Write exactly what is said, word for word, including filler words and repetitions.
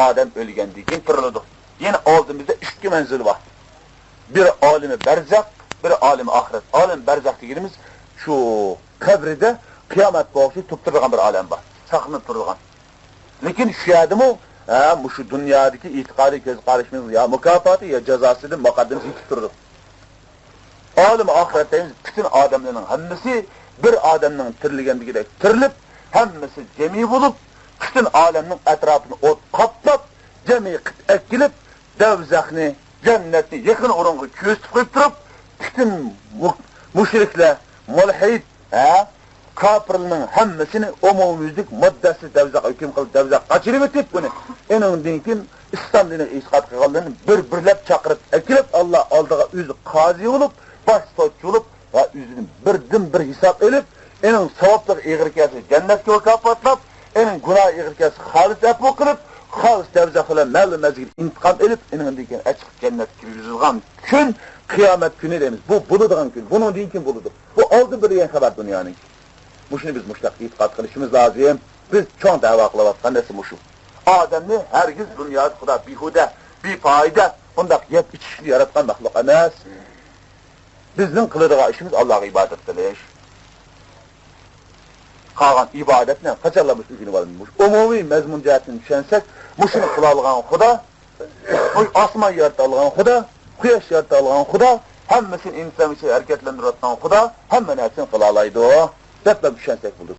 ئادەم ئۆلگەندىن كېيىن تىرىلىدۇ. يەنە ئالدىمىزدا ئىككى مەنزىل بار. بىرى ئالىمى بەرزەخ، بىرى ئالىمى ئاخىرەت. ئالىمى بەرزەخ دېگىنىمىز شۇ قەبرىدە قىيامەت بولغۇچە تۇرۇپ تۇرىدىغان بىر ئالەم بار. ساقلىنىپ تۇرىدىغان. لېكىن شۇ يەردىمۇ، ھە، مۇشۇ دۇنيادىكى ئېتىقادىي كۆز قارىشىمىز يا مۇكاپاتى يا جازاسىدىن مۇقەددىمىسى يېتىپ تۇرىدۇ. ئالىم ئاخىرەتتە پۈتۈن ئادەملەرنىڭ ھەممىسى بىر ئادەمنىڭ تىرىلگەندىكىدەك تىرىلىپ، ھەممىسى جەمئىي بولۇپ، پۈتۈن ئالەمنىڭ ئەتراپىنى ئوت قاپلاپ، جەمئىي قىلىپ ئەكېلىپ، دەۋزەخنى، جەننەتنى يېقىن ئورۇنغا كۆرسىتىپ قويۇپ تۇرۇپ، پۈتۈن مۇ-، مۇشرىكلەر، مۇلھىد، ھە، كاپىرلارنىڭ ھەممىسىنى ئومۇميۈزلۈك مۇددەتسىز دەۋزەخ ھۆكۈم قىلىپ، دەۋزەخ قاچۇرۇۋېتىپ ئۇنى، ئېنىڭدىن كېيىن ئىسلام دىنىغا ئېتىقاد قىلغانلارنى بىر-بىرلەپ چاقىرىپ ئەكېلىپ، ئاللا ئالدىغا ئۆزى قازى بولۇپ، باش سوتچى بولۇپ ۋە ئۆزىدىن بىردىن بىر ھېساب ئېلىپ، ئېنىڭ ساۋابلىقى ئېغىر كەلسە جەننەتكە مۇكاپاتلاپ، ئېنىڭ گۇناھى ئېغىر كەلسە خالىس ئەپۇ قىلىپ، خالىس دەۋزەخ بىلەن مەلۇم مەزگىل ئىنتىقام ئېلىپ، ئېنىڭدىن كېيىن ئېچىق جەننەتكە كىرگۈزۈلغان كۈن قىيامەت كۈنى دەيمىز. بۇ بولىدىغان كۈن. بۇنىڭدىن كېيىن بولىدۇ. بۇ ئالدىن بېرىلگەن خەۋەر دۇنيانىڭكى. مۇشۇنى بىز مۇشۇنداق ئېتىقاد قىلىشىمىز لازىم. بىز چوڭ دەۋا قىلىۋاتقان نەرسە مۇشۇ. ئادەمنى ھەرگىز دۇنيادا خۇدا بىھۇدە، بىپايدە، بۇنداق يەپ ئىچىشكە ياراتقان مەخلۇق ئەمەس. بىزنىڭ قىلىدىغان ئىشىمىز ئاللاغا ئىبادەت قىلىش. قالغان ئىبادەتنى قاچانلا مۇشۇ ئۆگىنىۋالىمىز. مۇشۇ ئومۇمىي مەزمۇن جەھەتتىن چۈشەنسەك، مۇشۇنى قىلالىغان خۇدا، ئوي، ئاسمان يارىتالىغان خۇدا، قۇياش يارىتالىغان خۇدا، ھەممىسىنى ئىنسان ئىچىدە ھەرىكەتلەندۈرۈۋاتقان خۇدا ھەممە نەرسىنى قىلالايدۇ، دەپ چۈشەنسەك بولىدۇ.